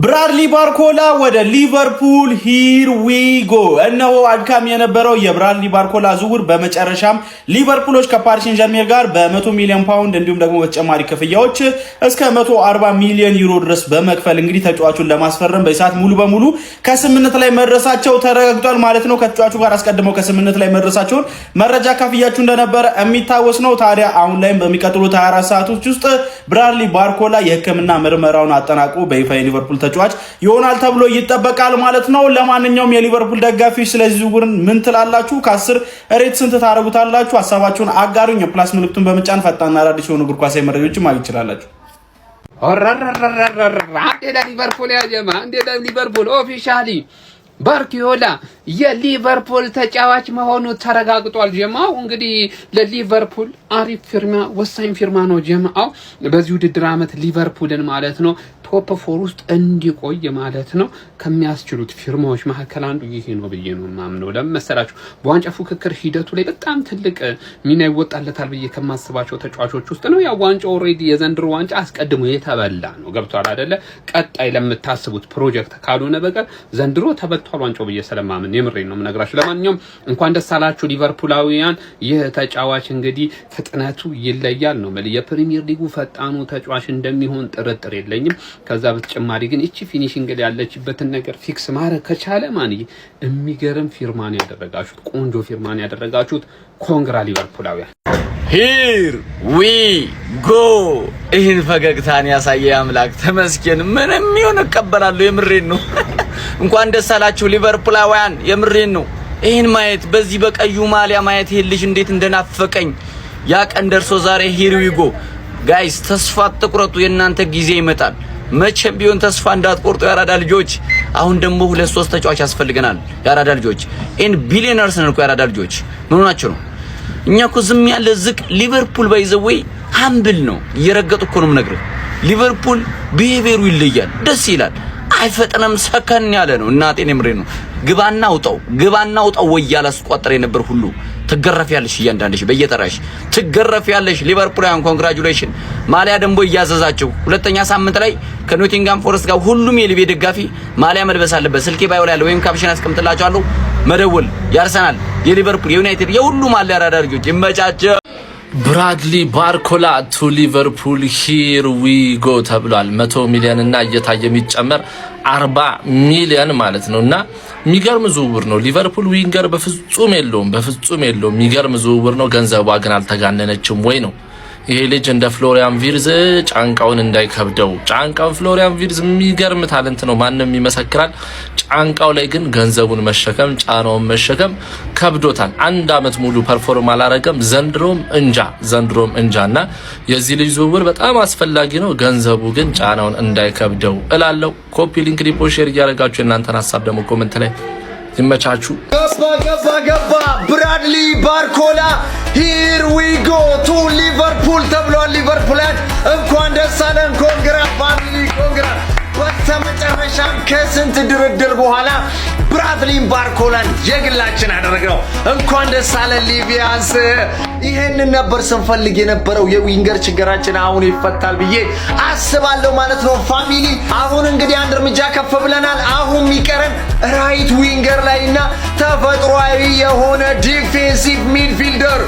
ብራድሊ ባርኮላ ወደ ሊቨርፑል፣ here we go። እነሆ አድካሚ የነበረው የብራድሊ ባርኮላ ዝውውር በመጨረሻም ሊቨርፑሎች ከፓሪስ ሴን ዠርሜን ጋር በ100 ሚሊዮን ፓውንድ እንዲሁም ደግሞ በተጨማሪ ክፍያዎች እስከ 140 ሚሊዮን ዩሮ ድረስ በመክፈል እንግዲህ ተጫዋቹን ለማስፈረም በሰዓት ሙሉ በሙሉ ከስምምነት ላይ መድረሳቸው ተረጋግጧል ማለት ነው። ከተጫዋቹ ጋር አስቀድመው ከስምምነት ላይ መድረሳቸውን መረጃ ካፍያችሁ እንደነበረ የሚታወስ ነው። ታዲያ አሁን ላይም በሚቀጥሉት 24 ሰዓቶች ውስጥ ብራድሊ ባርኮላ የሕክምና ምርመራውን አጠናቆ በይፋ የሊቨርፑል ተጫዋች ይሆናል ተብሎ ይጠበቃል ማለት ነው። ለማንኛውም የሊቨርፑል ደጋፊዎች ስለዚህ ዝውውር ምን ትላላችሁ? ከ10 rate ስንት ታደርጉታላችሁ? ሀሳባችሁን አጋሩኝ። የ plus ምልክቱን በመጫን ፈጣንና አዳዲስ የሆኑ እግር ኳሳዊ መረጃዎችን ማግኘት ይችላላችሁ። አንዴ ለሊቨርፑል ያጀማ፣ አንዴ ለሊቨርፑል። Officially ባርኪዮላ የሊቨርፑል ተጫዋች መሆኑ ተረጋግጧል። ጀማው እንግዲህ ለሊቨርፑል አሪፍ ፊርማ፣ ወሳኝ ፊርማ ነው። ጀማው በዚህ ውድድር ዓመት ሊቨርፑልን ማለት ነው top four ውስጥ እንዲቆይ ማለት ነው ከሚያስችሉት ፊርማዎች መካከል አንዱ ይሄ ነው ብዬ ነው የማምነው። ለምን መሰላችሁ? በዋንጫ ፉክክር ሂደቱ ላይ በጣም ትልቅ ሚና ይወጣለታል ብዬ ከማስባቸው ተጫዋቾች ውስጥ ነው። ያው ዋንጫ already የዘንድሮ ዋንጫ አስቀድሞ የተበላ ነው። ገብቷል አይደለ? ቀጣይ ለምታስቡት ፕሮጀክት ካልሆነ በቀር ዘንድሮ ተበልቷል ዋንጫው ብዬ ስለማምን የምሬን ነው የምነግራችሁ። ለማንኛውም እንኳን ደስ አላችሁ ሊቨርፑላውያን። ይህ ተጫዋች እንግዲህ ፍጥነቱ ይለያል ነው የፕሪሚየር ሊጉ ፈጣኑ ተጫዋች እንደሚሆን ጥርጥር የለኝም። ከዛ በተጨማሪ ግን እቺ finishing ላይ ያለችበትን ነገር fix ማድረግ ከቻለ ማን የሚገርም ፊርማን ያደረጋችሁት፣ ቆንጆ ፊርማን ያደረጋችሁት። Congra ሊቨርፑላውያን። Here we go። ይህን ፈገግታን ያሳየ አምላክ ተመስገን። ምንም ይሁን እቀበላለሁ። የምሬን ነው። እንኳን ደስ አላችሁ ሊቨርፑላውያን፣ የምሬን ነው። ይህን ማየት፣ በዚህ በቀዩ ማሊያ ማየት፣ ይሄን ልጅ እንዴት እንደናፈቀኝ፣ ያ ቀን ደርሶ ዛሬ here we go guys። ተስፋ አትቁረጡ፣ የእናንተ ጊዜ ይመጣል። መቼም ቢሆን ተስፋ እንዳትቆርጡ የአራዳ ልጆች። አሁን ደግሞ ሁለት ሶስት ተጫዋች ያስፈልገናል። የአራዳ ልጆች and billionaires ነን እኮ የአራዳ ልጆች። ምን ሆናችሁ ነው? እኛ እኮ ዝም ያለ ዝቅ። ሊቨርፑል by the way humble ነው። እየረገጡ እኮ ነው የምነግርህ። ሊቨርፑል behavior ኡ ይለያል፣ ደስ ይላል። አይፈጥንም፣ ሰከን ያለ ነው። እናቴን የምሬ ነው። ግባና አውጣው፣ ግባና አውጣው ወይ ያላስቋጠረ የነበር ሁሉ ትገረፊያለሽ፣ እያንዳንድሽ በየተራሽ ትገረፊያለሽ። ሊቨርፑልያን congratulation። ማሊያ ደግሞ እያዘዛቸው ሁለተኛ ሳምንት ላይ ከኖቲንጋም ፎረስት ጋር ሁሉም የሊቬ ደጋፊ ማሊያ መልበስ አለበት። ስልኬ bio ላይ ያለ ወይም caption አስቀምጥላቸዋለሁ። መደወል፣ የአርሰናል፣ የሊቨርፑል፣ የዩናይትድ፣ የሁሉም አለ። ያራዳ ልጆች ይመቻቸው። ብራድሊ ባርኮላ to ሊቨርፑል፣ here we go ተብሏል። 100 ሚሊዮን እና እየታየ የሚጨመር 40 ሚሊዮን ማለት ነው እና የሚገርም ዝውውር ነው። ሊቨርፑል winger በፍጹም የለውም፣ በፍጹም የለውም። የሚገርም ዝውውር ነው። ገንዘቧ ግን አልተጋነነችም ወይ ነው። ይሄ ልጅ እንደ ፍሎሪያን ቪርዝ ጫንቃውን እንዳይከብደው፣ ጫንቃውን ፍሎሪያን ቪርዝ የሚገርም talent ነው፣ ማንም ይመሰክራል። ጫንቃው ላይ ግን ገንዘቡን መሸከም፣ ጫናውን መሸከም ከብዶታል። አንድ አመት ሙሉ perform አላረገም። ዘንድሮም እንጃ፣ ዘንድሮም እንጃ እና የዚህ ልጅ ዝውውር በጣም አስፈላጊ ነው። ገንዘቡ ግን ጫናውን እንዳይከብደው እላለሁ። Copy link፣ repost፣ share እያደረጋችሁ የእናንተን ሀሳብ ደግሞ comment ላይ ይመቻችሁ። ገባ ገባ ገባ፣ ብራድሊ ባርኮላ here we go to ሊቨርፑል ተብሏል። ሊቨርፑላን እንኳን ደስ አለን። Congra family, congra። በስተመጨረሻም ከስንት ድርድር በኋላ ብራድሊን ባርኮላን የግላችን አደረግነው። እንኳን ደስ አለን ሊቪያንስ። ይህንን ነበር ስንፈልግ የነበረው። የ winger ችግራችን አሁን ይፈታል ብዬ አስባለሁ ማለት ነው family። አሁን እንግዲህ አንድ እርምጃ ከፍ ብለናል። አሁን የሚቀረን right winger ላይ እና ተፈጥሯዊ የሆነ defensive midfielder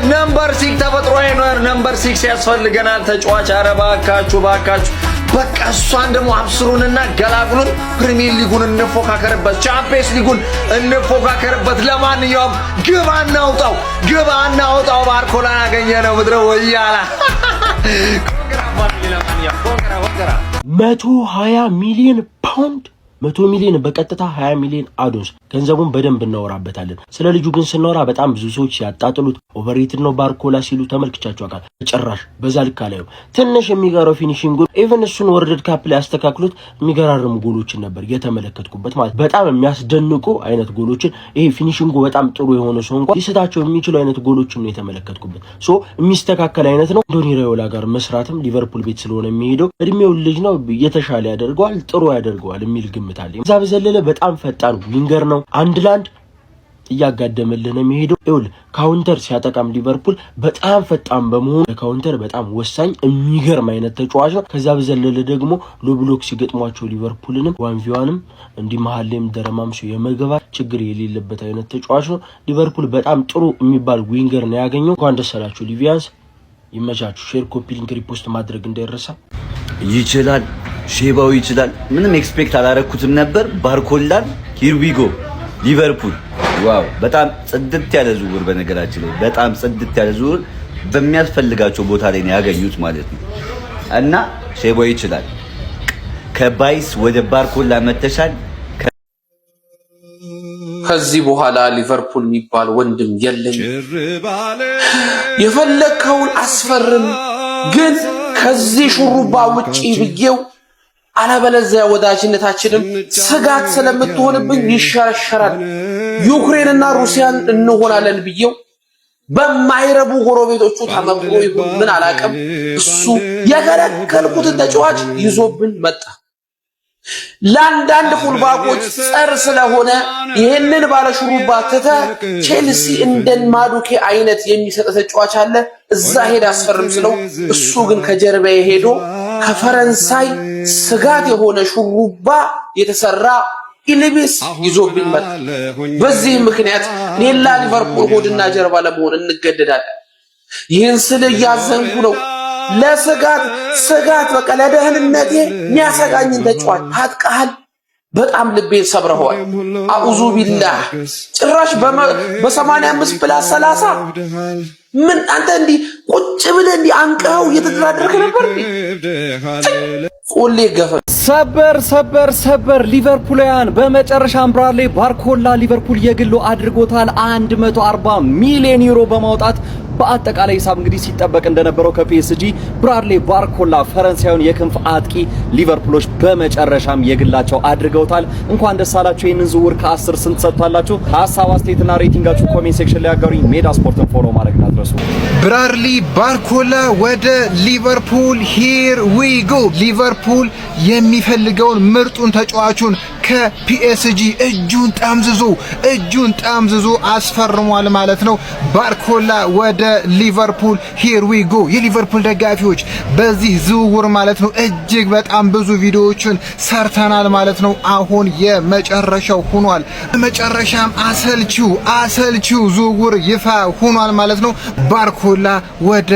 number 6፣ ተፈጥሯዊ number 6 ያስፈልገናል ተጫዋች። ኧረ ባካችሁ ባካችሁ፣ በቃ እሷን ደግሞ አብስሩንና ገላግሉን። ፕሪሚየር ሊጉን እንፎካከርበት፣ ቻምፒየንስ ሊጉን እንፎካከርበት። ለማንኛውም ግባ እናውጣው፣ ግባ እናውጣው። ባርኮላን አገኘ ነው ምድረ ወያላ። Congra family፣ ለማንኛውም congra, congra። 120 ሚሊዮን ፓውንድ፣ 100 ሚሊዮን በቀጥታ፣ 20 ሚሊዮን add-ons። ገንዘቡን በደንብ እናወራበታለን። ስለ ልጁ ግን ስናወራ በጣም ብዙ ሰዎች ሲያጣጥሉት፣ overrated ነው ባርኮላ ሲሉ ተመልክቻቸው አውቃለሁ። ጭራሽ በዛ ልክ አላየውም። ትንሽ የሚቀረው finishing፣ even እሱን World Cup ላይ ያስተካክሉት የሚገራርሙ ጎሎችን ነበር የተመለከትኩበት፣ ማለት በጣም የሚያስደንቁ አይነት ጎሎችን፣ ይሄ finishing ኡ በጣም ጥሩ የሆነ ሰው እንኳን ሊስታቸው የሚችሉ አይነት ጎሎችን ነው የተመለከትኩበት። So የሚስተካከል አይነት ነው። አንዶኒ ራዮላ ጋር መስራትም ሊቨርፑል ቤት ስለሆነ የሚሄደው እድሜው ልጅ ነው፣ የተሻለ ያደርገዋል፣ ጥሩ ያደርገዋል የሚል ግምት አለኝ። እዛ በዘለለ በጣም ፈጣን winger ነው። አንድ ለአንድ እያጋደመልህ ነው የሚሄደው። ይኸውልህ counter ሲያጠቃም ሊቨርፑል በጣም ፈጣን በመሆኑ counter በጣም ወሳኝ የሚገርም አይነት ተጫዋች ነው። ከዛ በዘለለ ደግሞ low block ሲገጥሟቸው ሊቨርፑልንም one v one ም እንዲህ መሀል ላይም ደረማምሶ የመግባት ችግር የሌለበት አይነት ተጫዋች ነው። ሊቨርፑል በጣም ጥሩ የሚባል winger ነው ያገኘው። እንኳን ደስ አላችሁ ሊቪያንስ፣ ይመቻችሁ። Share፣ copy link፣ repost ማድረግ እንዳይረሳ። ይችላል፣ ሼባው ይችላል። ምንም expect አላረኩትም ነበር። ባርኮላን here we go ሊቨርፑል wow! በጣም ጽድት ያለ ዝውውር፣ በነገራችን ላይ በጣም ጽድት ያለ ዝውውር በሚያስፈልጋቸው ቦታ ላይ ነው ያገኙት ማለት ነው። እና ሼባው ይችላል። ከባይስ ወደ ባርኮላ መተሻል። ከዚህ በኋላ ሊቨርፑል የሚባል ወንድም የለኝ። የፈለግከውን አስፈርም፣ ግን ከዚህ ሹሩባ ውጪ ብዬው፣ አለበለዚያ ወዳጅነታችንም ስጋት ስለምትሆንብኝ ይሸረሸራል። ዩክሬንና ሩሲያን እንሆናለን ብዬው በማይረቡ ጎረቤቶቹ ተመክሮ ይሁን ምን አላውቅም፣ እሱ የከለከልኩትን ተጫዋች ይዞብን መጣ። ለአንዳንድ fullback ኦች ጸር ስለሆነ ይህንን ባለሹሩባ ትተህ ቼልሲ እንደን ማዱኬ አይነት የሚሰጥ ተጫዋች አለ፣ እዛ ሄድ አስፈርም ስለው እሱ ግን ከጀርባዬ ሄዶ ከፈረንሳይ ስጋት የሆነ ሹሩባ የተሰራ ኢልቢስ ይዞብኝ መጣ። በዚህ ምክንያት ሌላ ሊቨርፑል ሆድና ጀርባ ለመሆን እንገደዳለን። ይህን ስል እያዘንኩ ነው። ለስጋት ስጋት በቃ ለደህንነቴ የሚያሰጋኝን ተጫዋች ታጥቀሃል። በጣም ልቤን ሰብረኸዋል። አዑዙ ቢላህ ጭራሽ በ85 plus 30 ምን አንተ እንዲህ ቁጭ ብለህ እንዲህ አንቀኸው እየተደራደርክ ነበር እንዴ? ቆሌ ገፈ ሰበር ሰበር ሰበር! ሊቨርፑላውያን በመጨረሻም ብራድሌ ባርኮላ ሊቨርፑል የግሉ አድርጎታል። 140 ሚሊዮን ዩሮ በማውጣት በአጠቃላይ ሂሳብ እንግዲህ ሲጠበቅ እንደነበረው ከፒኤስጂ ብራድሌ ባርኮላ ፈረንሳዩን የክንፍ አጥቂ ሊቨርፑሎች በመጨረሻም የግላቸው አድርገውታል። እንኳን ደስ አላችሁ። ይህንን ዝውውር ከ10 ስንት ሰጥቷላችሁ? ሀሳብ አስተያየትና rating ኣችሁ comment section ላይ ያጋሩኝ። ሜዳ ስፖርትን follow ማድረግ እንዳትረሱ። ብራድሊ ባርኮላ ወደ ሊቨርፑል here we go። ሊቨርፑል የሚፈልገውን ምርጡን ተጫዋቹን ከፒኤስጂ እጁን ጠምዝዞ አስፈርሟል ማለት ነው። ባርኮላ ወደ ሊቨርፑል here we go። የሊቨርፑል ደጋፊዎች በዚህ ዝውውር ማለት ነው እጅግ በጣም ብዙ ቪዲዮዎችን ሰርተናል ማለት ነው። አሁን የመጨረሻው ሆኗል። በመጨረሻም አሰልቺው አሰልቺው ዝውውር ይፋ ሆኗል ማለት ነው። ባርኮላ ወደ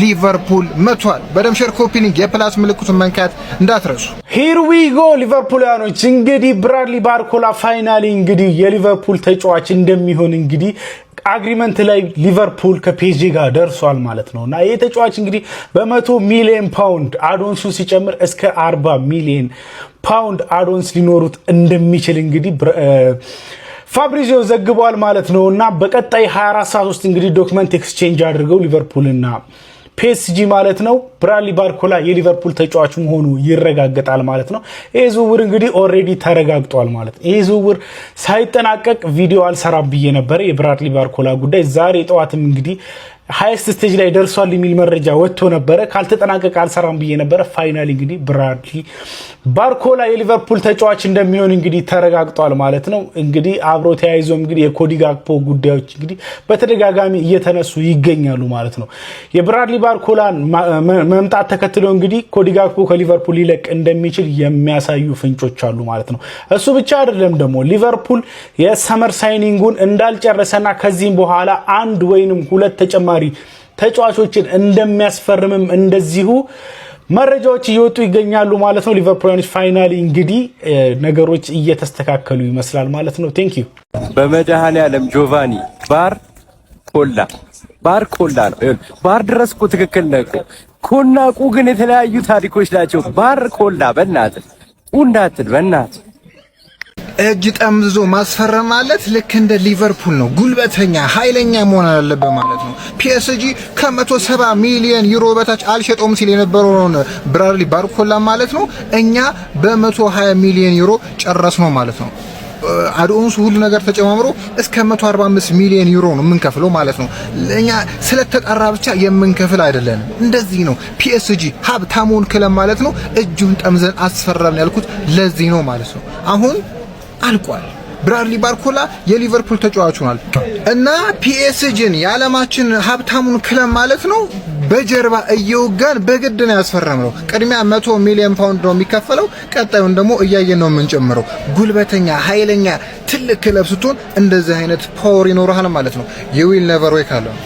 ሊቨርፑል መጥቷል። በደም share፣ copy link፣ የ plus ምልክቱን መንካት እንዳትረሱ። Here we go ሊቨርፑልያኖች፣ እንግዲህ ብራድሊ ባርኮላ finally እንግዲህ የሊቨርፑል ተጫዋች እንደሚሆን እንግዲህ agreement ላይ ሊቨርፑል ከፒኤስጂ ጋር ደርሷል ማለት ነው። እና ይህ ተጫዋች እንግዲህ በ100 ሚሊዮን ፓውንድ add-ons ኡን ሲጨምር እስከ 40 ሚሊዮን ፓውንድ add-ons ሊኖሩት እንደሚችል እንግዲህ ፋብሪዚዮ ዘግቧል ማለት ነው። እና በቀጣይ 24 ሰዓት ውስጥ እንግዲህ document exchange አድርገው ሊቨርፑልና ፒኤስጂ ማለት ነው ብራድሊ ባርኮላ የሊቨርፑል ተጫዋች መሆኑ ይረጋገጣል ማለት ነው። ይህ ዝውውር እንግዲህ already ተረጋግጧል ማለት ነው። ይህ ዝውውር ሳይጠናቀቅ ቪዲዮ አልሰራም ብዬ ነበረ የብራድሊ ባርኮላ ጉዳይ። ዛሬ ጠዋትም እንግዲህ highest stage ላይ ደርሷል የሚል መረጃ ወጥቶ ነበረ። ካልተጠናቀቀ አልሰራም ብዬ ነበረ። Finally እንግዲህ ብራድሊ ባርኮላ የሊቨርፑል ተጫዋች እንደሚሆን እንግዲህ ተረጋግጧል ማለት ነው። እንግዲህ አብሮ ተያይዞ እንግዲህ የኮዲ ጋክፖ ጉዳዮች እንግዲህ በተደጋጋሚ እየተነሱ ይገኛሉ ማለት ነው። የብራድሊ ባርኮላን መምጣት ተከትሎ እንግዲህ ኮዲ ጋክፖ ከሊቨርፑል ሊለቅ እንደሚችል የሚያሳዩ ፍንጮች አሉ ማለት ነው። እሱ ብቻ አይደለም፣ ደግሞ ሊቨርፑል የ summer signing ኡን እንዳልጨረሰና ከዚህም በኋላ አንድ ወይንም ሁለት ተጨማሪ ተጫዋቾችን እንደሚያስፈርምም እንደዚሁ መረጃዎች እየወጡ ይገኛሉ ማለት ነው። ሊቨርፑልያኖች finally እንግዲህ ነገሮች እየተስተካከሉ ይመስላል ማለት ነው። Thank you። በመድኃኔዓለም ጆቫኒ፣ ባር ኮላ ባር ኮላ ነው። ባር ድረስ እኮ ትክክል ነህ እኮ። ኮና ቁ ግን የተለያዩ ታሪኮች ናቸው። ባር ኮላ በእናትህ ቁ እንዳትል በእናትህ። እጅ ጠምዝዞ ማስፈረም ማለት ልክ እንደ ሊቨርፑል ነው። ጉልበተኛ ኃይለኛ መሆን አለበት ማለት ነው። ፒኤስጂ ከ170 ሚሊዮን ዩሮ በታች አልሸጠውም ሲል የነበረውን ብራድሊ ባርኮላ ማለት ነው እኛ በ120 ሚሊዮን ዩሮ ጨረስነው ማለት ነው። Add-ons ኡ ሁሉ ነገር ተጨማምሮ እስከ 145 ሚሊዮን ዩሮ ነው የምንከፍለው ማለት ነው። ለኛ ስለተጠራ ብቻ የምንከፍል አይደለንም። እንደዚህ ነው ፒኤስጂ ሀብታሙን ክለብ ማለት ነው። እጁን ጠምዘን አስፈረምን ያልኩት ለዚህ ነው ማለት ነው። አሁን አልቋል። ብራድሊ ባርኮላ የሊቨርፑል ተጫዋች ሆኗል እና ፒኤስጂን፣ የዓለማችን ሀብታሙን ክለብ ማለት ነው፣ በጀርባ እየወጋን በግድ ነው ያስፈረምነው። ቅድሚያ 100 ሚሊዮን ፓውንድ ነው የሚከፈለው። ቀጣዩን ደግሞ እያየን ነው የምንጨምረው። ጉልበተኛ፣ ኃይለኛ፣ ትልቅ ክለብ ስትሆን እንደዚህ አይነት power ይኖርሃል ማለት ነው። You will never walk alone።